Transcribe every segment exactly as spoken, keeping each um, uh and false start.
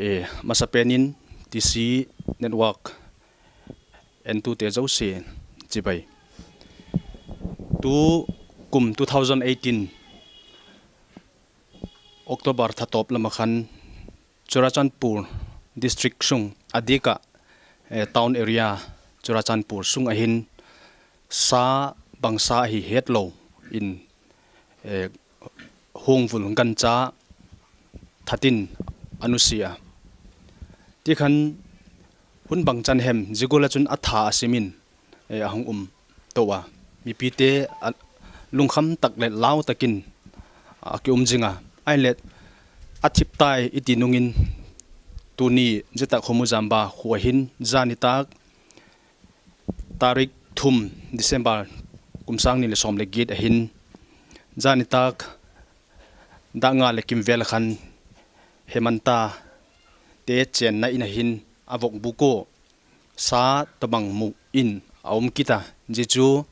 Eh, masapenin TC Network entute zosie chibai. Tu kum two thousand eighteen October thatop lama khan Churachandpur district sung adika, eh, town area Churachandpur sung ahin sa bangsa hi hetlo in, eh, hungvul gancha thatin anusia. Tikhan hun bangchan hem zigula chun atha asimin, eh, ahung um towa. Mipite a lungkham tak le lau takin akium jinga. Aile athip tai iti nungin tuni zeta Khomujamba huahin zanitak tarik thum December kum sang ni le som le giet ahin zanitak danga le kimvel khan Hemanta te chenna in ahin avok buko sa tabang mu in aum kita, zichu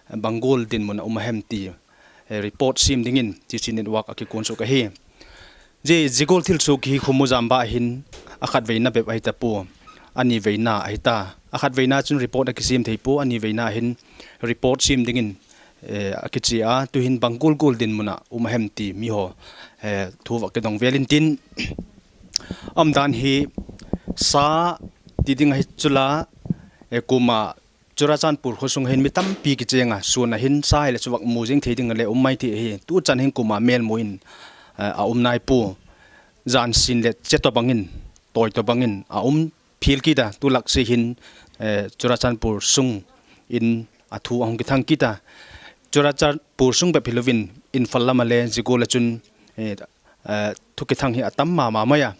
bangul din muna um ahem ti, eh, report sim dingin TC Network akikun suk ahi. Zi zigol thil suk hi Khomujamba ahin akhat veina bep ahi tapu, ani veina ahi ta. Akhat veina chun report akisim thei pu, ani veina ahin report sim dingin, eh, akichi a, tuhin bangul gul din muna um ahem ti miho, eh, thu va kidong velin tin. Amdan hi sa ti ding ahi chula, eh, kuma Churachandpur khosung hin mi tampi kichenga, sun ahin sa ile chuvak mu jing thei ding le um mai ti hi. Tu chan hin kuma mel mu in, eh, a um nai pu. Zan sin le cheto bangin, toi to bangin, a um phil kita, tu lak si hin, eh, Churachandpur sung in a thu ahung kithang kita. Churachandpur sung bep hilovin Imphal lama le zigula chun, eh, eh, thu kithang hi atam mama maya.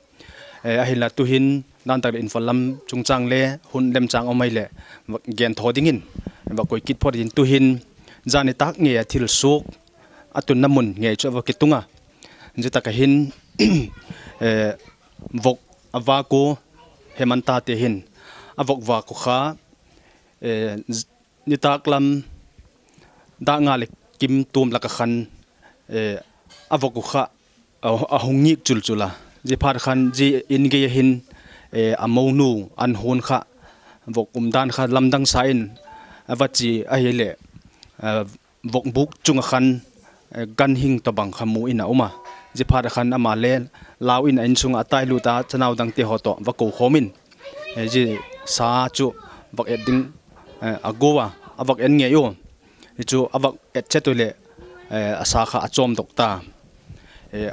Eh, ahila tuhin dan tak le Imphal lam chungchang le hun lemchang amai le gen tho dingin va koi kit pho din tuhin zanitak nge a thil suk atun namun nge chu va kitunga. Zeta kahin, eh, vok avako Hemanta te hin avok vako kha, eh, z-, nitak lam danga le kim tum laka khan, eh, avok kha a, ahung ngik chul chula. Zia phat khan zia in gei a hin, eh, a monu an hun kha vok um dan kha lamdang sa in a va chia ahileh, eh, vok bûk chung ah khan, eh, gan hing tawhbang kha mu in a um a. Zia phat khan ama le lau in a insung ah a tai lut a, chanau dangte haw tawh va ko khawm in, eh, zia sa chu vak et ding, eh, a go a, a vak en ngei u. Hi chu a vak et chet u leh, eh, a sa kha a chawmdok ta. Eh,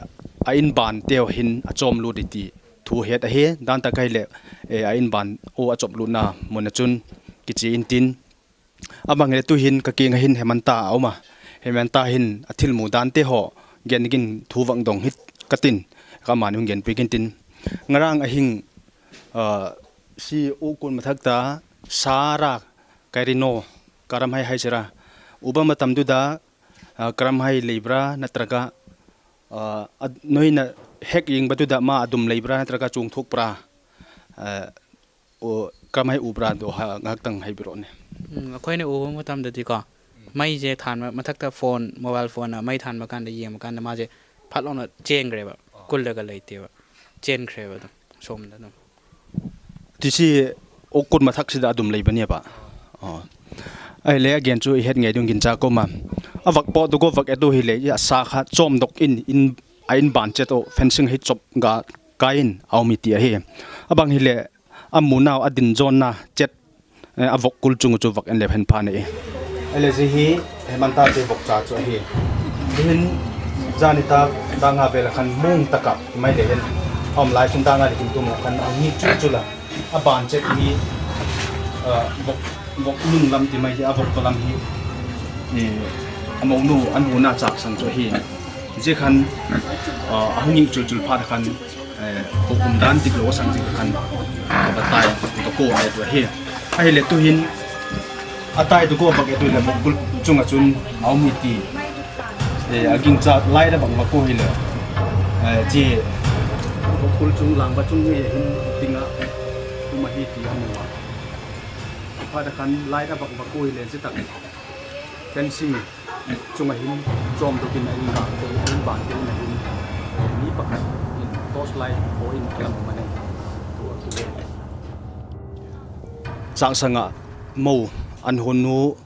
a in banteu hin a chawm lut i ti thu het ahi. Dan tak ahileh, eh, a in ban u a chawm lutna mun ah chun kichia intin. A bang hileh tu'hin ka kiang ah hin Hemanta a um a. Hemanta hin a thilmu dante haw gen dingin thu vak dong hit ka tin. Ka man hung gen pik intin. Ngarang a hing, ah, si u kun mathak ta Sara Kairino, Karamhai hai sira. Uba matam duda, ah, Karamhai leibra natraga, ah, ad-, noina hek yingba duda ma adum leibra natraga chung thuk pra, ah, o, Karamhai ubra do ha, ngaktang hai biro ne. ꯎꯝ, ꯑꯩꯈꯣꯏꯅ ꯎꯕ ꯃꯇꯝꯗꯗꯤꯀꯣ, ꯃꯩꯁꯦ ꯊꯥꯟꯕ, ꯃꯊꯛꯇ phone, mobile ꯐꯣꯟꯅ ꯃꯩ ꯊꯥꯟꯕ ꯀꯥꯟꯗ, ꯌꯦꯡꯕ ꯀꯥꯟꯗ ꯃꯥꯁꯦ ꯐꯠ ꯂꯥꯎꯅ ꯆꯦꯟꯈ꯭ꯔꯦꯕ꯫ ꯀꯨꯜꯂꯒ ꯂꯩꯇꯦꯕ꯫ ꯆꯦꯟꯈ꯭ꯔꯦꯕ ꯑꯗꯨꯝ, ꯁꯣꯝꯗ ꯑꯗꯨꯝ꯫ ꯇꯤꯁꯤ ꯑꯣꯛ ꯀꯨꯟ ꯃꯊꯛꯁꯤꯗ ꯑꯗꯨꯝ ꯂꯩꯕꯅꯦꯕ꯫ ꯑꯣ꯫ ꯑꯩ ꯂꯩ ꯑꯒꯦꯟꯁꯨ ꯏꯍꯦꯠ ꯉꯩꯗꯨꯝ ꯒꯤꯟꯖꯥ ꯀꯣꯃ꯫ ꯑ ꯚꯛ ꯄꯣꯠ ꯗꯨꯒꯣ ꯚꯛ ꯑꯦꯗꯨ ꯍꯤ ꯂꯩ, ꯑ ꯁꯥ ꯈ ꯆꯣꯝ ꯗꯣꯛ ꯏꯟ, ꯏꯟ, ꯑ ꯏꯟ ꯕꯥꯟ ꯆꯦꯠ ꯑꯣ ꯐꯦꯟꯁꯤꯡ ꯍꯤ ꯆꯣꯞ ꯒ ꯀꯥꯏꯟ ꯑꯧ ꯃꯤ ꯇꯤ ꯑꯍꯤ꯫ ꯑꯕꯪ ꯍꯤ ꯂꯩ, ꯑ ꯃꯨꯅꯥꯎ ꯑ ꯗꯤꯟ ꯖꯣꯟ ꯅ ꯆꯦꯠ ꯑꯦ, ꯑ ꯚꯣꯛ ꯀꯨꯜ ꯆꯨꯡ ꯆꯨ ꯚꯛ ꯑꯦꯟ ꯂꯦꯞ ꯍꯦꯟ ꯐꯥꯅ ꯑꯦ꯫ ꯑꯦ ꯂꯦ ꯖꯤ ꯍꯤ, ꯍꯦ ꯃꯟ ꯇꯥ ꯇꯦ ꯚꯣꯛ ꯆꯥ ꯆꯨ ꯍꯤ꯫ ꯖꯤ ꯍꯤꯟ ꯖꯥ ꯅꯤ ꯇꯥ, ꯗꯥ ꯉꯥ ꯕꯦ ꯂ ꯈꯟ ꯃꯨꯡ ꯇ ꯀꯥ, ꯃꯩ ꯂꯦ ꯍꯦꯟ꯫ ꯍꯣꯝ ꯂꯥꯏ ꯆꯨꯡ ꯗꯥ ꯉꯥ ꯂꯤ ꯀꯤꯝ ꯇꯨ ꯃꯣ ꯈꯟ, ꯑ ꯃꯤ ꯆꯨ ꯆꯨ ꯂ꯫ ꯑ ꯕꯥꯟ ꯆꯦꯠ ꯃꯤ, ꯑ, ꯚꯣꯛ, ꯚꯣꯛ ꯅꯨꯡ ꯂꯝ ꯇꯤ ꯃꯩ ꯍꯤ, ꯑ ꯚꯣꯛ ꯇꯣ ꯂꯝ ꯍꯤ꯫ ꯑꯦ, ꯑ ꯃꯧ ꯅꯨ, ꯑ ꯅꯨ ꯅ ꯆꯥꯛ ꯁꯪ ꯆꯨ ꯍꯤ꯫ ꯖꯤ ꯈꯟ, ꯑ, ꯑ ꯍꯨꯡ ꯌꯤꯛ ꯆꯨ ꯆꯨ ꯐꯥ ꯗ ꯈꯟ, ꯑꯦ, ꯀꯣꯛꯀꯨꯝ ꯗꯥꯟ ꯇꯤꯛ ꯂꯣ ꯁꯥꯡ ꯇꯤꯛ ꯈꯟ, ꯑ, ꯕ ꯇꯥꯏ, ꯇꯤꯛ ꯀꯣ ꯍꯥꯏ ꯇꯨ ꯍꯤ꯫ ꯑꯍꯤ ꯂꯦ ꯇꯨ ꯍꯤꯟ, ꯑ ꯇꯥꯏ ꯇꯨ ꯀꯣ ꯕꯛ ꯑꯦ ꯇꯨ ꯂꯦ ꯃꯨꯛ ꯀꯨꯜ ꯆꯨꯡ ꯑ ꯆꯨꯟ, ꯑ ꯍꯨꯝ ꯃꯤ ꯇꯤ, ꯑꯦ, ꯑ ꯒꯤꯡ ꯆꯥ ꯂꯥꯏ ꯗ ꯕꯛ ꯃ ꯀꯣ ꯍꯤ ꯂꯦ, ꯑꯦ, ꯆꯦ, ꯃꯨꯛ ꯀꯨꯜ ꯆꯨꯡ ꯂꯥꯡ ꯕ ꯆꯨꯡ ꯍꯤ ꯍꯤꯟ ꯇꯤꯡ ꯑ, ꯀꯨꯝ ꯑ ꯍꯤ ꯇꯤ ꯑ ꯃꯨ ꯋꯥ꯫ ꯐꯥ ꯗ ꯈꯟ ꯂꯥꯏ ꯗ ꯕꯛ ꯃ ꯀꯣ ꯍꯤ ꯂꯦ ꯆꯦ ꯇꯛ꯫ ꯐꯦꯟꯁꯤꯡ ꯆꯨꯡ ꯑ ꯍꯤꯟ, ꯆꯣꯝ ꯗꯨ ꯀꯤꯟ ꯑ ꯍꯤꯟ ꯕꯥꯟ ꯇꯦ, ꯍꯤꯟ ꯕꯥꯟ ꯇꯦ ꯍꯤꯟ ꯑ ꯍꯤꯟ, ꯃꯤ ꯄꯥꯈꯠ ꯍꯤꯟ꯫ Chak sanga mo an honu,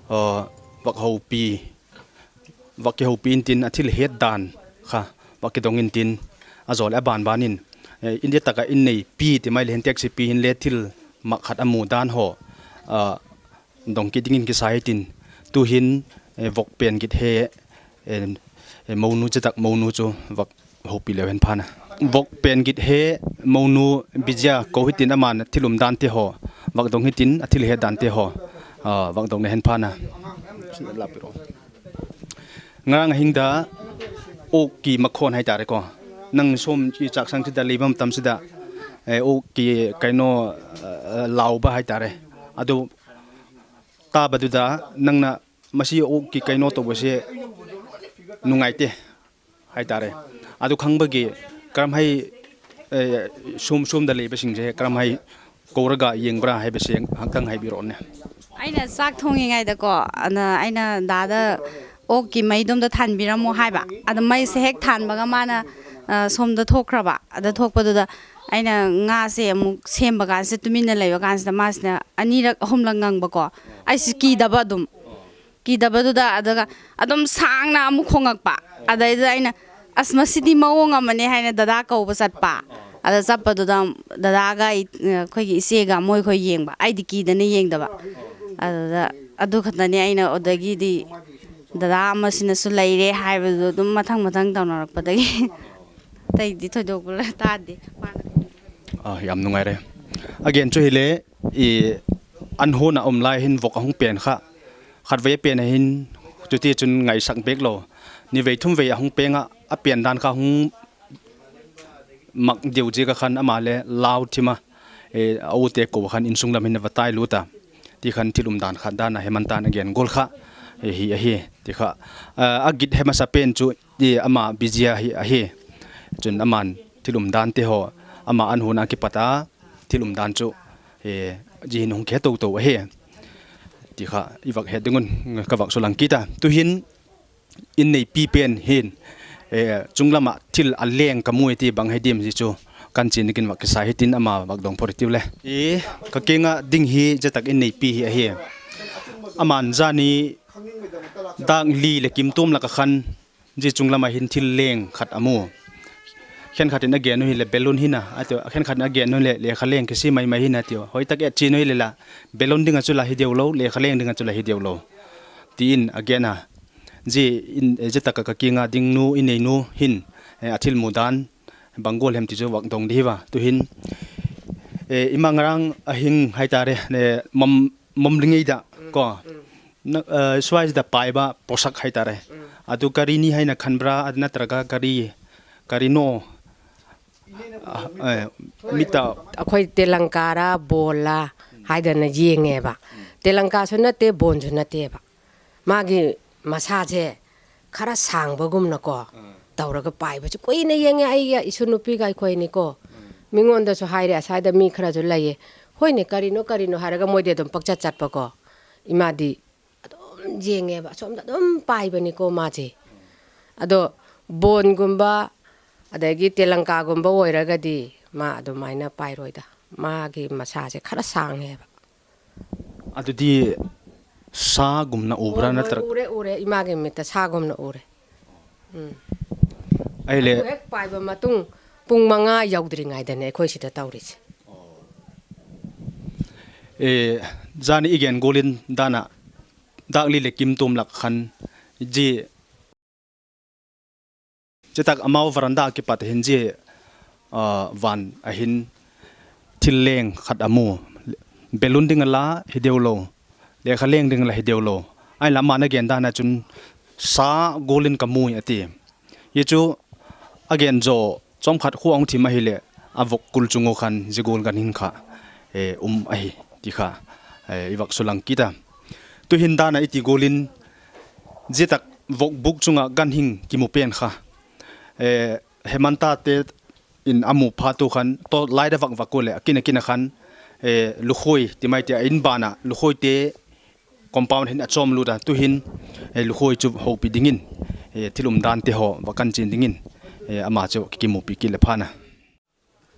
uh, vak hopi, vak kihopi intin a thil het dan kha vak kidong intin a zol a ban banin, eh, India taka in nei pi ti mai le hen tek si pi hin le thil mak khat a mu dan ho, uh, dong ki dingin kisai tin tu hin, eh, vok pen git he, eh, eh, monu chetak monu chu vak hopi leu hen phana. Vok pen git he monu Bijia ko hitin aman thil um dan te ho, vak dong hitin a thil het dan te ho, ah, vak dong le hen phana. Ngarang hing da ok ki makhon hai tare ko. Nang som ki chak sang sida libam tam sida, eh, ok ki kaino, eh, lau ba hai tare. Adu ta ba du da nang na masi ok ki kaino to bo se nungai te hai tare. Adu khang ba ki karam hai, eh, som som da le ba sing se karam hai ko ra ga yeng bra hai ba se hang tang hai bi ro ne. ꯑꯩꯅ ꯆꯥꯛ ꯊꯣꯡꯉꯤꯉꯩꯗꯀꯣ, ꯑꯗ ꯑꯩꯅ dad ꯑꯣꯛꯀꯤ ꯃꯩꯗꯣ ꯑꯝꯇ ꯊꯥꯟꯕꯤꯔꯝꯃꯣ ꯍꯥꯏꯕ꯫ ꯑꯗ ꯃꯩꯁꯦ ꯍꯦꯛ ꯊꯥꯟꯕꯒ ꯃꯥꯅ, ꯑ, ꯁꯣꯝꯗ ꯊꯣꯛꯈ꯭ꯔꯕ꯫ ꯑꯗ ꯊꯣꯛꯄꯗꯨꯗ ꯑꯩꯅ ꯉꯥꯁꯦ ꯑꯃꯨꯛ ꯁꯦꯝꯕ ꯀꯥꯟꯁꯤꯗ, ꯇꯨꯃꯤꯟꯅ ꯂꯩꯕ ꯀꯥꯟꯁꯤꯗ ꯃꯥꯁꯤꯅ ꯑꯅꯤꯔꯛ ꯑꯍꯨꯝꯂꯛ ꯉꯪꯕꯀꯣ꯫ ꯑꯩꯁꯤ ꯀꯤꯗꯕ ꯑꯗꯨꯝ꯫ ꯀꯤꯗꯕꯗꯨꯗ ꯑꯗꯨꯒ ꯑꯗꯨꯝ ꯁꯥꯡꯅ ꯑꯃꯨꯛ ꯈꯣꯡꯉꯛꯄ꯫ ꯑꯗꯩꯗꯨꯗ ꯑꯩꯅ, "ꯑꯁ, ꯃꯁꯤꯗꯤ ꯃꯑꯣꯡ ꯑꯃꯅꯦ" ꯍꯥꯏꯅ ꯗꯗꯥ ꯀꯧꯕ ꯆꯠꯄ꯫ ꯑꯗ ꯆꯠꯄꯗꯨꯗ ꯗꯗꯥꯒ ꯑꯩ, ꯑꯩꯈꯣꯏꯒꯤ ꯏꯆꯦꯒ ꯃꯣꯏꯈꯣꯏ ꯌꯦꯡꯕ꯫ ꯑꯩꯗꯤ ꯀꯤꯗꯅ ꯌꯦꯡꯗꯕ꯫ ꯑꯗꯨꯗ ꯑꯗꯨ ꯈꯛꯇꯅꯦ ꯑꯩꯅ ꯑꯗꯨꯗꯒꯤꯗꯤ ꯗꯗꯥ ꯑꯃꯁꯤꯅꯁꯨ ꯂꯩꯔꯦ ꯍꯥꯏꯕꯗꯨ ꯑꯗꯨꯝ ꯃꯊꯪ ꯃꯊꯪ ꯇꯧꯅꯔꯛꯄꯗꯒꯤ ꯑꯇꯩꯗꯤ ꯊꯣꯏꯗꯣꯛꯄ ꯇꯥꯗꯦ꯫ ꯑꯥ, ꯌꯥꯝ ꯅꯨꯡꯉꯥꯏꯔꯦ꯫ ꯑꯒꯦꯟꯁꯨ ꯍꯤꯂꯦ, ꯏ ꯑꯟꯍꯣꯅ ꯎꯝꯂꯥꯏ ꯍꯤꯟ ꯚꯣꯛ ꯑꯍꯨꯝ ꯄꯦꯟ ꯈꯥ, ꯈꯠ ꯚꯩ ꯄꯦꯟ ꯍꯤꯟ ꯆꯨꯇꯤ ꯆꯨꯟ ꯉꯥꯏ ꯁꯛ ꯕꯦꯛ ꯂꯣ, ꯅꯤ ꯚꯩ ꯊꯨꯝ ꯚꯩ ꯑꯍꯨꯝ ꯄꯦꯡ ꯑ ꯄꯦꯟ ꯗꯥꯟ ꯈꯥ ꯍꯨꯡ mak diu ji ka khan ama le lau thima, e, au te ko khan insung lam hin va tai lu ta. Ti khan thil um dan kha dan a heman tan again gol kha, e, hi, ahi, ti kha. A, a git hema sa pen chu, ti ama Bijia hi, ahi. Chun aman thil um dan te ho, ama an huna ki pata, thil um dan chu, e, ji hin hung khe to to ahi. Ti kha, i vak he dingun, ka vak so lang kita. Tu hin, in nei pi pen hin, Eh, chunglamah thil a leng ka mu e ti bang hei diam zi chu kan chin kin vak kisai hitin ama vak dong phor tiu le. I ka kinga ding hi zetak in nei pi hi ahi. Aman zani dak li le kim tum laka khan zi chunglamah hin thil leng khat a mu. Khen khat in a gen u hi le balloon hina, a tiu, khen khat in a gen u le lekha leng kisi mai mai hina tiu. Hoi tak et chin u hi le la balloon dinga chu la hi deu lo, lekha leng dinga chu la hi deu lo. Ti in a gen a. Zi in, eh, zi taka ka kinga ding nu, i nei nu hin, eh, a thil mu dan, bang gol hem ti chu vak dong di hi va. Tu hin, eh, ima ngarang a hing hai ta re, eh, mom, mom ringei da, ko. Na, eh, suai da pai ba, posak hai ta re. Atu kari ni hai na khan bra, ad na tra ka kari, kari no. Ah, eh, mita. ꯑꯩꯈꯣꯏ ꯇꯦꯂꯪꯀꯥꯔꯥ ꯕꯣꯜꯂꯥ ꯍꯥꯏꯗꯅ ꯌꯦꯡꯉꯦꯕ꯫ ꯇꯦꯂꯪꯀꯥꯁꯨ ꯅꯠꯇꯦ, ꯕꯣꯟꯁꯨ ꯅꯠꯇꯦꯕ꯫ ꯃꯥꯒꯤ ꯃꯁꯥꯁꯦ ꯈꯔ ꯁꯥꯡꯕꯒꯨꯝꯅꯀꯣ ꯇꯧꯔꯒ ꯄꯥꯏꯕꯁꯨ ꯀꯨꯏꯅ ꯌꯦꯡꯉꯦ꯫ ꯑꯩꯒ ꯏꯁꯨ ꯅꯨꯄꯤꯒ ꯑꯩꯈꯣꯏꯅꯤꯀꯣ꯫ ꯃꯤꯉꯣꯟꯗꯁꯨ ꯍꯥꯏꯔꯦ, ꯑꯁ꯭ꯋꯥꯏꯗ ꯃꯤ ꯈꯔꯁꯨ ꯂꯩꯌꯦ꯫ ꯍꯣꯏꯅꯦ, ꯀꯔꯤꯅꯣ, ꯀꯔꯤꯅꯣ ꯍꯥꯏꯔꯒ ꯃꯣꯏꯗꯤ ꯑꯗꯨꯝ ꯄꯪꯆꯠ ꯆꯠꯄꯀꯣ꯫ ꯏꯃꯥꯗꯤ ꯑꯗꯨꯝ ꯌꯦꯡꯉꯦꯕ, ꯑꯁꯣꯝꯗ ꯑꯗꯨꯝ ꯄꯥꯏꯕꯅꯤꯀꯣ ꯃꯥꯁꯦ꯫ ꯑꯗꯣ ꯕꯣꯟꯒꯨꯝꯕ ꯑꯗꯒꯤ ꯇꯦꯂꯪꯀꯥꯒꯨꯝꯕ ꯑꯣꯏꯔꯒꯗꯤ ꯃꯥ ꯑꯗꯨꯃꯥꯏꯅ ꯄꯥꯏꯔꯣꯏꯗ꯫ ꯃꯥꯒꯤ ꯃꯁꯥꯁꯦ ꯈꯔ ꯁꯥꯡꯉꯦꯕ꯫ ꯑꯗꯨꯗꯤ ꯁꯥꯒꯨꯝꯅ ꯎꯕ꯭ꯔꯥ? ꯍꯣꯏ, ꯍꯣꯏ, ꯅꯠꯇ꯭ꯔꯒ? ꯎꯔꯦ, ꯎꯔꯦ, ꯏꯃꯥꯒꯤ ꯃꯤꯠꯇ ꯁꯥꯒꯨꯝꯅ ꯎꯔꯦ꯫ ꯎꯝ꯫ ꯑꯩ ꯂꯦ- ꯑꯗꯨ ꯍꯦꯛ ꯄꯥꯏꯕ ꯃꯇꯨꯡ ꯄꯨꯡ ꯃꯉꯥ ꯌꯧꯗ꯭ꯔꯤꯉꯩꯗꯅꯦ ꯑꯩꯈꯣꯏ ꯁꯤꯗ ꯇꯧꯔꯤꯁꯦ꯫ ꯑꯦ, ꯖꯥꯅꯤ ꯏꯒꯦꯟ ꯒꯣꯂꯤꯟ ꯗꯥꯅ ꯗꯥꯛꯂꯤ ꯂꯦꯀꯤꯝ ꯇꯣꯝꯂꯛ ꯈꯟ ꯖꯤ ꯆꯦꯇꯥꯛ ꯑꯃꯥꯎ ꯚꯔꯟꯗꯥ ꯀꯤꯄꯥꯠ ꯍꯤꯟꯖꯤ, ꯑ, ꯚꯥꯟ ꯑꯍꯤꯟ ꯊꯤꯜꯂꯦꯡ ꯈꯠ ꯑꯃꯨ ꯕꯦꯂꯨꯟ ꯗꯤꯡ ꯑꯂꯥ ꯍꯤꯗꯦꯎꯂꯣ, ꯂꯦꯈ ꯂꯦꯡ ꯗꯤꯡ ꯑꯂꯥ ꯍꯤꯗꯦꯎꯂꯣ꯫ ꯑꯩ ꯂꯝ ꯃꯥꯅ ꯒꯦꯟꯗꯥꯅ ꯆꯨꯟ ꯁꯥ ꯒꯣꯂꯤꯟ ꯀꯃꯨꯏ ꯑꯇꯤ꯫ ꯌꯦꯆꯨ ꯑꯒꯦꯟ ꯖꯣ ꯆꯣꯝꯈꯠ ꯈꯨꯋꯥꯡ ꯊꯤꯝ ꯑꯍꯤꯂꯦ ꯑꯕꯣꯛ ꯀꯨꯜ ꯆꯨꯡꯉꯨ ꯈꯟ ꯖꯤꯒꯣꯜ ꯒꯟ ꯍꯤꯡꯈ, ꯑꯦ, ꯎꯝ ꯑꯍꯤ ꯇꯤꯈ, ꯑꯦ, ꯏꯕꯛ ꯁꯨꯂꯪ ꯀꯤꯗ꯫ ꯇꯨꯍꯤꯟꯗꯥꯅ ꯏꯇꯤ ꯒꯣꯂꯤꯟ ꯖꯤꯇꯛ ꯕꯣꯛ ꯕꯨꯛ ꯆꯨꯡꯉ ꯒꯟ ꯍꯤꯡ ꯀꯤꯃꯨ ꯄꯦꯟꯈ꯫ ꯑꯦ, ꯍꯦꯃꯟꯇꯥ ꯇꯦ ꯏꯟ ꯑꯃꯨ ꯐꯥꯇꯨ ꯈꯟ ꯇꯣ ꯂꯥꯏꯗ ꯚꯛ ꯚꯛ ꯀꯣꯂꯦ ꯑꯀꯤꯅ ꯀꯤꯅ ꯈꯟ, ꯑꯦ, ꯂꯨꯈꯣꯏ ꯇꯤꯃꯥꯏ ꯇꯦ ꯏꯟ ꯕꯥꯅ ꯂꯨꯈꯣꯏ ꯇꯦ compound ꯍꯤꯟ ꯑꯆꯣꯝ ꯂꯨꯗ ꯇꯨꯍꯤꯟ, ꯑꯦ, ꯂꯨꯈꯣꯏ ꯆꯨꯞ ꯍꯧ ꯄꯤꯗꯤꯡꯏꯟ꯫ Eh, thil umdante ho va kanchin dingin, eh, ama chu kimupi kit le phana.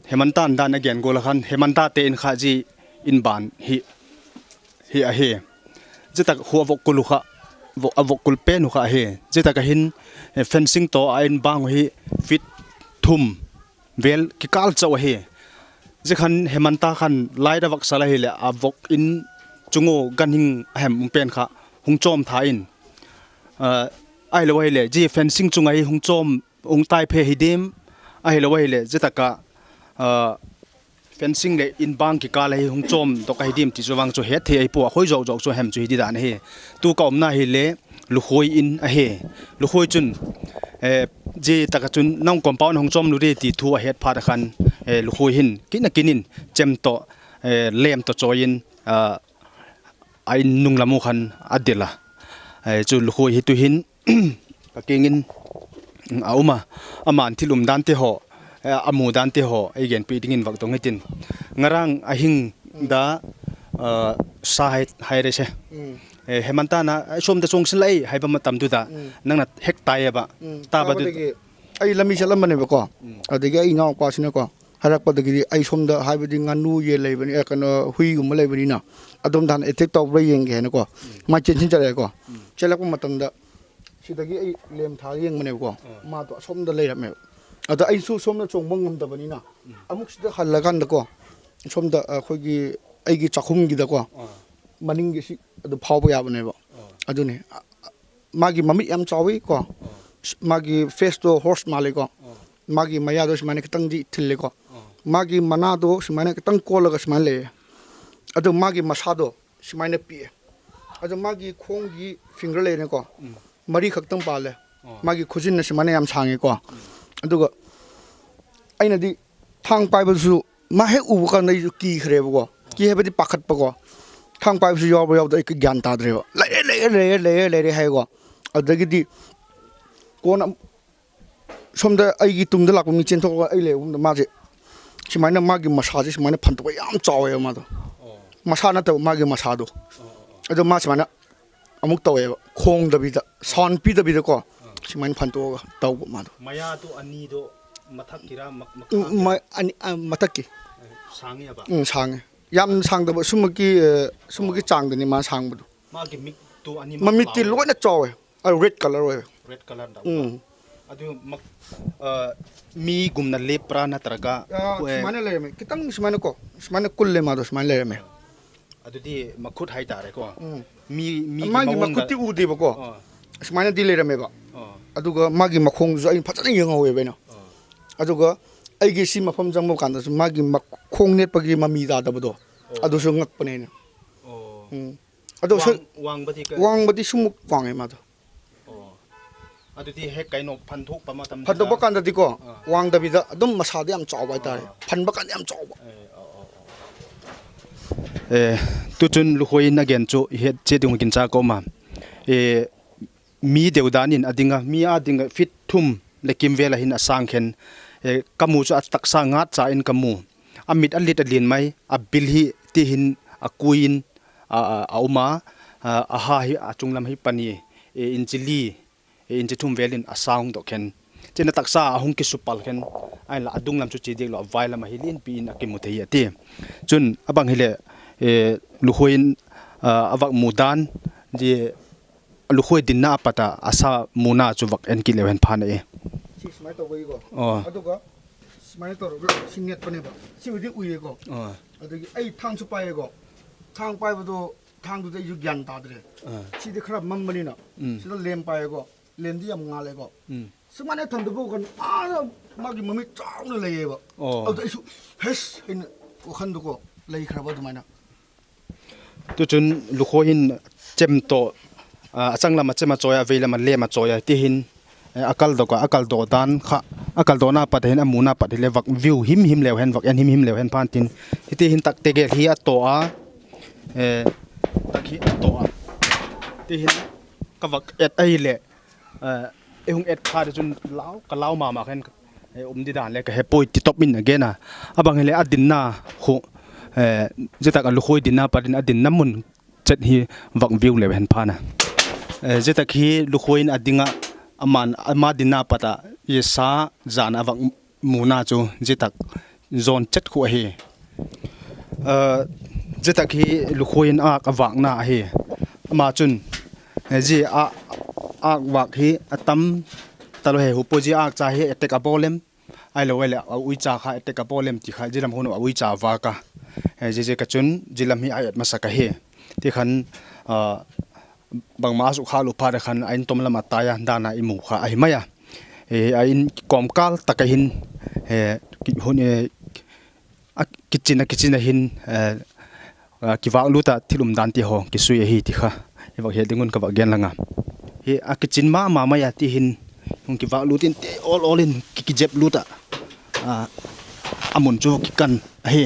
Hemanta dan a gen go la khan, Hemanta te in kha ji in ban hi, hi ahi. Ji tak khu a vok kul u kha, vok, a vok kul pen u kha ahi. Ji tak a hin, eh, fencing to a in bang hi feet thum vel kikal chau ahi. Ji khan Hemanta khan lai da vak sala hi le a vok in chungo gan hing a hem um pen kha hung chom tha in. Ah, ahi lo ahi le, ji fencing chunga hi hung chom, hung tai phe hi dim, ahi lo ahi le, ji taka, ah, fencing le in bang kikal hi hung chom dok ahi dim ti chu vang chu het thei ahi pu a khoi jok jok chu hem chu hi di dan ahi. Tu ka umna hi le, Lukhui in ahi. Lukhui chun, eh, ji taka chun nang compound hung chom lu ri ti thu a het phat a khan, eh, Lukhui hin kin a kin in chem to, eh, lem to choi in, ah, a in nung lamu khan a dela. Eh, chu Lukhui hi tu hin, ka kingin a uma, aman thil umdante ho, eh, a mudante ho, ei gen pi dingin vak tong hitin. Ngarang a hing da, eh, sa hai, hai re se. Mm. Eh, Hemanta na, eh, som da chong sin lai, hai ba matam tu da. Mm. Nang na hek tai ba. Mm. Ta ba tu. ꯇꯥꯕꯗꯒꯤ ꯑꯩ ꯂꯝꯕꯤ ꯆꯠꯂꯝꯕꯅꯦꯕꯀꯣ꯫ ꯎꯝ꯫ ꯑꯗꯒꯤ ꯑꯩ ꯏꯅꯥꯎꯄꯥꯁꯤꯅꯀꯣ, ꯍꯥꯏꯔꯛꯄꯗꯒꯤꯗꯤ ꯑꯩ ꯁꯣꯝꯗ ꯍꯥꯏꯕꯗꯤ ꯉꯥꯅꯨ ꯌꯦꯟ ꯂꯩꯕꯅꯤ, ꯑꯦ, ꯀꯩꯅꯣ, ꯍꯨꯏꯒꯨꯝꯕ ꯂꯩꯕꯅꯤꯅ ꯑꯗꯣꯝꯗ ꯍꯥꯟꯅ attack ꯇꯧꯕ꯭ꯔꯥ ꯌꯦꯡꯒꯦ ꯍꯥꯏꯅꯀꯣ꯫ ꯎꯝ꯫ ꯃꯥ ꯆꯦꯟꯁꯤꯟ ꯆꯠꯂꯛꯑꯦꯀꯣ꯫ ꯎꯝ꯫ ꯆꯦꯜꯂꯛꯄ ꯃꯇꯝꯗ ꯁꯤꯗꯒꯤ ꯑꯩ ꯂꯦꯝ ꯊꯥꯔ ꯌꯦꯡꯕꯅꯦꯕꯀꯣ꯫ ꯑꯥ꯫ ꯃꯥꯗꯣ ꯑꯁꯣꯝꯗ ꯂꯩꯔꯝꯃꯦꯕ꯫ ꯑꯗ ꯑꯩꯁꯨ ꯁꯣꯝꯗ ꯆꯣꯡꯕ ꯉꯝꯗꯕꯅꯤꯅ ꯎꯝ꯫ ꯑꯃꯨꯛ ꯁꯤꯗ ꯍꯜꯂꯀꯥꯟꯗꯀꯣ, ꯁꯣꯝꯗ ꯑꯩꯈꯣꯏꯒꯤ ꯑꯩꯒꯤ ꯆꯥꯛꯈꯨꯝꯒꯤꯗꯀꯣ ꯑꯥ꯫ ꯃꯅꯤꯡꯒꯤ ꯁꯤ ꯑꯗꯨ ꯐꯥꯎꯕ ꯌꯥꯕꯅꯦꯕ꯫ ꯑꯥ꯫ ꯑꯗꯨꯅꯤ꯫ ꯃꯥꯒꯤ ꯃꯃꯤꯠ ꯌꯥꯝ ꯆꯥꯎꯋꯤ ꯀꯣ꯫ ꯑꯥ꯫ ꯃꯥꯒꯤ face ꯇꯣ horse ꯃꯥꯜꯂꯤ ꯀꯣ꯫ ꯑꯥ꯫ ꯃꯥꯒꯤ ꯃꯌꯥꯗꯣ ꯁꯨꯃꯥꯏꯅ ꯈꯤꯇꯪꯗꯤ ꯊꯤꯜꯂꯤ ꯀꯣ꯫ ꯑꯥ꯫ ꯃꯥꯒꯤ ꯃꯅꯥꯗꯣ ꯁꯨꯃꯥꯏꯅ ꯈꯤꯇꯪ ꯀꯣꯜꯂꯒ ꯁꯨꯃꯥꯏꯅ ꯂꯩꯌꯦ꯫ ꯑꯗꯣ ꯃꯥꯒꯤ ꯃꯁꯥꯗꯣ ꯁꯨꯃꯥꯏꯅ ꯄꯤꯛꯑꯦ꯫ ꯑꯗꯣ ꯃꯥꯒꯤ ꯈꯣꯡꯒꯤ finger ꯂꯩꯔꯦꯀꯣ꯫ ꯎꯝ꯫ ꯃꯔꯤ ꯈꯛꯇꯪ ꯄꯥꯜꯂꯦ꯫ ꯑꯥ꯫ ꯃꯥꯒꯤ ꯈꯨꯖꯤꯟꯅ ꯁꯨꯃꯥꯏꯅ ꯌꯥꯝ ꯁꯥꯡꯉꯦꯀꯣ꯫ ꯎꯝ꯫ ꯑꯗꯨꯒ ꯑꯩꯅꯗꯤ ꯊꯥꯡ ꯄꯥꯏꯕꯗꯨꯁꯨ ꯃꯥ ꯍꯦꯛ ꯎꯕ ꯀꯥꯟꯗ ꯑꯩꯁꯨ ꯀꯤꯈ꯭ꯔꯦꯕꯀꯣ꯫ ꯀꯤ ꯍꯥꯏꯕꯗꯤ ꯄꯥꯈꯠꯄꯀꯣ꯫ ꯊꯥꯡ ꯄꯥꯏꯕꯁꯨ ꯌꯥꯎꯕ꯭ꯔꯥ ꯌꯥꯎꯗ꯭ꯔꯥ ꯑꯩ ꯒ꯭ꯌꯥꯟ ꯇꯥꯗ꯭ꯔꯦꯕ꯫ "ꯂꯩꯔꯦ, ꯂꯩꯔꯦ, ꯂꯩꯔꯦ, ꯂꯩꯔꯦ, ꯂꯩꯔꯦ" ꯍꯥꯏꯀꯣ꯫ ꯑꯗꯒꯤꯗꯤ ꯀꯣꯟꯅ ꯁꯣꯝꯗ ꯑꯩꯒꯤ ꯇꯨꯡꯗ ꯂꯥꯛꯄ ꯃꯤ ꯆꯦꯟꯊꯣꯛꯑꯒ ꯑꯩ ꯂꯩꯕ ꯃꯐꯝꯗ ꯃꯥꯁꯦ ꯁꯨꯃꯥꯏꯅ ꯃꯥꯒꯤ ꯃꯁꯥꯁꯦ ꯁꯨꯃꯥꯏꯅ ꯐꯟꯗꯣꯛꯑꯒ ꯌꯥꯝ ꯆꯥꯎꯋꯦꯕ ꯃꯥꯗꯣ꯫ ꯑꯣ꯫ ꯃꯁꯥ ꯅꯠꯇꯕ ꯃꯥꯒꯤ ꯃꯁꯥꯗꯣ꯫ ꯑꯣ, ꯑꯣ, ꯑꯣ꯫ ꯑꯗꯣ ꯃꯥ ꯁꯨꯃꯥꯏꯅ ꯑꯃꯨꯛ ꯇꯧꯋꯦꯕ, ꯈꯣꯡꯗꯕꯤꯗ, sound ꯄꯤꯗꯕꯤꯗꯀꯣ꯫ ꯑꯥ꯫ ꯁꯨꯃꯥꯏꯅ ꯐꯟꯇꯣꯛꯑꯒ ꯇꯧꯕ ꯃꯥꯗꯣ꯫ ꯃꯌꯥꯗꯣ ꯑꯅꯤꯗꯣ ꯃꯊꯛꯀꯤꯔꯥ ꯃꯛ- ꯎꯝ, ꯃꯈꯥꯒꯤꯔꯥ? ꯃ- ꯑꯅꯤ ꯑ, ꯃꯊꯛꯀꯤ ꯁꯥꯡꯉꯦꯕ꯫ ꯎꯝ, ꯁꯥꯡꯉꯦ꯫ ꯌꯥꯝ ꯁꯥꯡꯗꯕ ꯁꯨꯝꯃꯛꯀꯤ ꯑ, ꯁꯨꯝꯃꯛꯀꯤ ꯆꯥꯡꯗꯅꯤ ꯃꯥ ꯁꯥꯡꯕꯗꯣ꯫ ꯃꯥꯒꯤ ꯃꯤꯠꯇꯣ ꯑꯅꯤ ꯃꯃꯤꯠꯇꯤ ꯂꯣꯏꯅ ꯆꯥꯎꯋꯦ꯫ ꯑ, ꯔꯦꯗ ꯀꯂꯔ ꯑꯣꯏꯌꯦ꯫ ꯔꯦꯗ ꯀꯂꯔꯗ꯫ ꯎꯝ꯫ ꯑꯗꯨ ꯃꯛ- ꯑ, ꯃꯤꯒꯨꯝꯅ ꯂꯦꯞꯄ꯭ꯔꯥ ꯅꯠꯇ꯭ꯔꯒ ꯑ, ꯑꯩꯈꯣꯏ- ꯁꯨꯃꯥꯏꯅ ꯂꯩꯔꯝꯃꯦ, ꯈꯤꯇꯪ ꯁꯨꯃꯥꯏꯅ ꯀꯣ, ꯁꯨꯃꯥꯏꯅ ꯀꯨꯜꯂꯦ ꯃꯥꯗꯣ, ꯁꯨꯃꯥꯏꯅ ꯂꯩꯔꯝꯃꯦ꯫ ꯑꯗꯨꯗꯤ ꯃꯈꯨꯠ ꯍꯥꯏꯇꯥꯔꯦꯀꯣ꯫ ꯎꯝ꯫ ꯃꯤ ꯃꯤꯒꯤ ꯃꯥꯒꯤ ꯃꯑꯣꯡꯗ- ꯃꯈꯨꯠꯇꯤ ꯎꯗꯦꯕꯀꯣ꯫ ꯑꯥ, ꯁꯨꯃꯥꯏꯅꯗꯤ ꯂꯩꯔꯝꯃꯦꯕ꯫ ꯑꯥ, ꯑꯗꯨꯒ ꯃꯥꯒꯤ ꯃꯈꯣꯡꯗꯨꯁꯨ ꯑꯩꯅ ꯐꯖꯅ ꯌꯦꯡꯍꯧꯋꯦꯕ ꯑꯩꯅ꯫ ꯑꯥ, ꯑꯗꯨꯒ ꯑꯩꯒꯤ ꯁꯤ ꯃꯐꯝ ꯆꯪꯕ ꯀꯥꯟꯗꯁꯨ ꯃꯥꯒꯤ ꯃꯈꯣꯡ ꯅꯦꯠꯄꯒꯤ ꯃꯃꯤ ꯇꯥꯗꯕꯗꯣ, ꯑꯣ꯫ ꯑꯗꯨꯁꯨ ꯉꯛꯄꯅꯦ ꯑꯩꯅ꯫ ꯑꯣ꯫ ꯎꯝ꯫ ꯑꯗꯣ ꯁ- ꯋꯥꯡ- ꯋꯥꯡꯕꯗꯤ ꯀ- ꯋꯥꯡꯕꯗꯤ ꯁꯨꯃꯨꯛ ꯋꯥꯡꯉꯦ ꯃꯥꯗꯣ꯫ ꯑꯣ꯫ ꯑꯗꯨꯗꯤ ꯍꯦꯛ ꯀꯩꯅꯣ ꯐꯟꯊꯣꯛꯄ ꯃꯇꯝꯗ ꯐꯟꯗꯣꯛꯄ ꯀꯥꯟꯗꯗꯤꯀꯣ, ꯑꯥ꯫ ꯋꯥꯡꯗꯕꯤꯗ ꯑꯗꯨꯝ ꯃꯁꯥꯗꯤ ꯌꯥꯝ ꯆꯥꯎꯕ ꯍꯥꯏꯇꯥꯔꯦ꯫ ꯑꯥ꯫ ꯐꯟꯕ ꯀꯥꯟꯗ ꯌꯥꯝ ꯆꯥꯎꯕ꯫ ꯑꯦ, ꯑꯣ, ꯑꯣ, ꯑꯣ꯫ ꯑꯦ, ꯇꯨꯆꯨꯟ ꯂꯨꯈꯣꯏꯅ ꯒꯦꯟꯁꯨ ꯏꯍꯦꯠ ꯆꯦꯠ ꯌꯨꯡ ꯒꯤꯟꯆꯥ ꯀꯧꯃ꯫ ꯑꯦ, ꯃꯤ ꯗꯦꯎꯗꯥꯅꯤꯟ ꯑꯗꯤꯡꯒ ꯃꯤ ꯑꯗꯤꯡꯒ ꯐꯤꯠ ꯊꯨꯝ ꯂꯦꯀꯤꯝ ꯚꯦꯂꯥ ꯍꯤꯟ ꯑꯁꯥꯡ ꯈꯦꯟ, ꯑꯦ, ꯀꯃꯨꯁꯨ ꯑꯇꯛꯁꯥ ꯉꯥꯠ ꯆꯥ ꯏꯟ ꯀꯃꯨ꯫ ꯑꯃꯤꯠ ꯑꯂꯤꯠ ꯑꯂꯤꯟ ꯃꯥꯏ, ꯑꯕꯤꯜ ꯍꯤ ꯇꯤꯍꯤꯟ ꯑꯀꯨꯏꯟ, ꯑ, ꯑ, ꯑꯎꯃ, ꯑ, ꯑꯍꯥ ꯍꯤ ꯑꯆꯨꯡ ꯂꯝ ꯍꯤ ꯄꯅꯤ, ꯑꯦ, ꯏꯟꯆꯤꯂꯤ, ꯑꯦ, ꯏꯟꯆꯤ ꯊꯨꯝ ꯚꯦꯂꯤꯟ ꯑꯁꯥꯡ ꯗꯣ ꯈꯦꯟ꯫ ꯆꯤꯅ ꯇꯛꯁꯥ ꯑꯍꯨꯝ ꯀꯤꯁꯨ ꯄꯜ ꯈꯦꯟ, ꯑꯩꯅ ꯑꯗꯨꯡ ꯂꯝꯁꯨ ꯆꯤꯗꯤꯛ ꯂꯣ, ꯚꯥꯏ ꯂꯝ ꯍꯤ ꯂꯤꯟ ꯄꯤ ꯏꯟ ꯑꯀꯤꯃꯨ ꯊꯦ ꯍꯤ ꯑꯇꯤ꯫ ꯆꯨꯟ, ꯑꯕꯪ ꯍꯤ ꯂꯦ, ꯑꯦ, ꯂꯨꯈꯣꯏꯟ, ꯑ, ꯑꯕꯛ ꯃꯨꯗꯥꯟ, ꯖꯤ, ꯂꯨꯈꯣꯏ ꯗꯤꯟꯅ ꯑꯄꯇ ꯑꯁꯥ ꯃꯨꯅꯥ ꯆꯨꯕꯛ ꯑꯦꯟ ꯀꯤ ꯂꯦꯋꯦꯟ ꯐꯥꯅ ꯑꯦ꯫ ꯁꯤ ꯁꯨꯃꯥꯏꯅ ꯇꯧꯕꯒꯤꯀꯣ꯫ ꯑꯣ꯫ ꯑꯗꯨꯒ ꯁꯨꯃꯥꯏꯅ ꯇꯧꯔꯒ ꯁꯤ ꯅꯦꯠꯄꯅꯦꯕ꯫ ꯁꯤꯕꯨꯗꯤ ꯎꯏꯌꯦꯀꯣ꯫ ꯑꯣ꯫ ꯑꯗꯒꯤ ꯑꯩ ꯊꯥꯡꯁꯨ ꯄꯥꯏꯌꯦꯀꯣ꯫ ꯊꯥꯡ ꯄꯥꯏꯕꯗꯣ, ꯊꯥꯡꯗꯨꯗꯤ ꯑꯩꯁꯨ ꯒ꯭ꯌꯥꯟ ꯇꯥꯗ꯭ꯔꯦ꯫ ꯑꯥ꯫ ꯁꯤꯗꯤ ꯈꯔ ꯃꯝꯕꯅꯤꯅ꯫ ꯎꯝ꯫ ꯁꯤꯗ ꯂꯦꯝ ꯄꯥꯏꯌꯦꯀꯣ꯫ ꯂꯦꯝꯗꯤ ꯌꯥꯝ ꯉꯥꯜꯂꯦꯀꯣ꯫ ꯎꯝ꯫ ꯁꯨꯃꯥꯏꯅ ꯊꯝꯗꯕ ꯀꯥꯟꯗ ꯑꯥꯗ ꯃꯥꯒꯤ ꯃꯃꯤꯠ ꯆꯥꯎꯅ ꯂꯩꯌꯦꯕ꯫ ꯑꯣ꯫ ꯑꯗꯨꯗ ꯑꯩꯁꯨ ꯍꯩꯁ ꯍꯥꯏꯅ ꯋꯥꯈꯟꯗꯀꯣ ꯂꯩꯈ꯭ꯔꯕ ꯑꯗꯨꯃꯥꯏꯅ꯫ ꯇꯨꯆꯨꯟ ꯂꯨꯈꯣꯏ ꯍꯤꯟ ꯆꯦꯝꯇꯣ, ꯑ, ꯑꯆꯪ ꯂꯝ ꯑꯆꯦꯝ ꯑꯆꯣꯏ, ꯑꯕꯩ ꯂꯝ ꯂꯦꯝ ꯑꯆꯣꯏ, ꯇꯤ ꯍꯤꯟ, ꯑꯦ, ꯑꯀꯜ ꯗꯣ ꯀ, ꯑꯀꯜ ꯗꯣ ꯗꯥꯟ ꯈ, ꯑꯀꯜ ꯗꯣ ꯅꯥ ꯄꯠ ꯍꯤꯟ ꯑꯃꯨ ꯅꯥ ꯄꯠ ꯍꯤ ꯂꯦ ꯋꯛ ꯚ꯭ꯌꯨ ꯍꯤꯝ ꯍꯤꯝ ꯂꯦꯎ ꯍꯦꯟ ꯋꯛ ꯑꯦꯟ ꯍꯤꯝ ꯍꯤꯝ ꯂꯦꯎ ꯍꯦꯟ ꯐꯥꯟ ꯇꯤꯟ꯫ ꯍꯤ ꯇꯤ ꯍꯤꯟ ꯇꯛ ꯇꯦꯒꯦ ꯍꯤ ꯑꯇꯣ ꯑ, ꯑꯦ, ꯇꯛ ꯍꯤ ꯑꯇꯣ ꯑ꯫ ꯇꯤ ꯍꯤꯟ ꯀ ꯋꯛ ꯑꯦꯠ ꯑꯍꯤ ꯂꯦ꯫ ꯑ, ꯑꯩ ꯍꯨꯡ ꯑꯦꯠ ꯐꯥꯗ ꯆꯨꯟ ꯂꯥꯎ, ꯀ ꯂꯥꯎ ꯃꯥ ꯃꯥ ꯈꯟ, ꯑꯦ, ꯎꯝꯗꯤ ꯗꯥꯟ ꯂꯦ, ꯀ ꯍꯦ ꯄꯣꯏ ꯇꯤ ꯇꯣꯞ ꯃꯤꯟ ꯑꯒꯦꯅ, ꯑꯕꯪ ꯍꯦ ꯂꯦ, ꯑꯗꯤꯟ ꯅ, ꯍꯨ, ꯑꯦ, ꯖꯦ ꯇꯛ ꯑ ꯂꯨꯈꯣꯏ ꯗꯤꯟ ꯅ ꯄꯥꯗꯤꯟ ꯑꯗꯤꯟ ꯅ ꯃꯨꯟ, ꯆꯠ ꯍꯤ ꯋꯛ ꯚ꯭ꯌꯨ ꯂꯦ ꯍꯦꯟ ꯐꯥꯅ꯫ ꯑꯦ, ꯖꯦ ꯇꯛ ꯍꯤ ꯂꯨꯈꯣꯏ ꯏꯟ ꯑꯗꯤꯡ ꯑ, aman ama dinna pata i sa zan a vak muna chu zitak zon chet khu ahi. Zitak hi lukhuin ak a vakna ahi. Ama chun zi a ak vak hi a tam talo he hupo zi ak cha hi etek a bolem. Ai lo ai le a uicha kha etek a bolem ti kha zilam hunu a uicha vaka. Zi zi ka chun zilam hi a et masa ka hi. Ti khan bangma a sukha lu pha khan a in tom lam a taya dana i mu kha ahi maya. A in kom kal taka hin hun a kitchen a kitchen a hin kivak luta thilum dan ti ho kisui ahi ti kha i vak he dingun ka vak gen langa. Hi a kitchen ma ma maya ti hin hung kivak lutin te ol ol in ki kijep luta amun chu kikan ahi.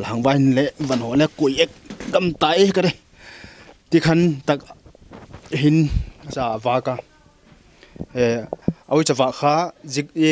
Lang vain le van ho le kui ek gam tai ka re. Ti khan tak hin sa vaka. A uicha vak kha zik e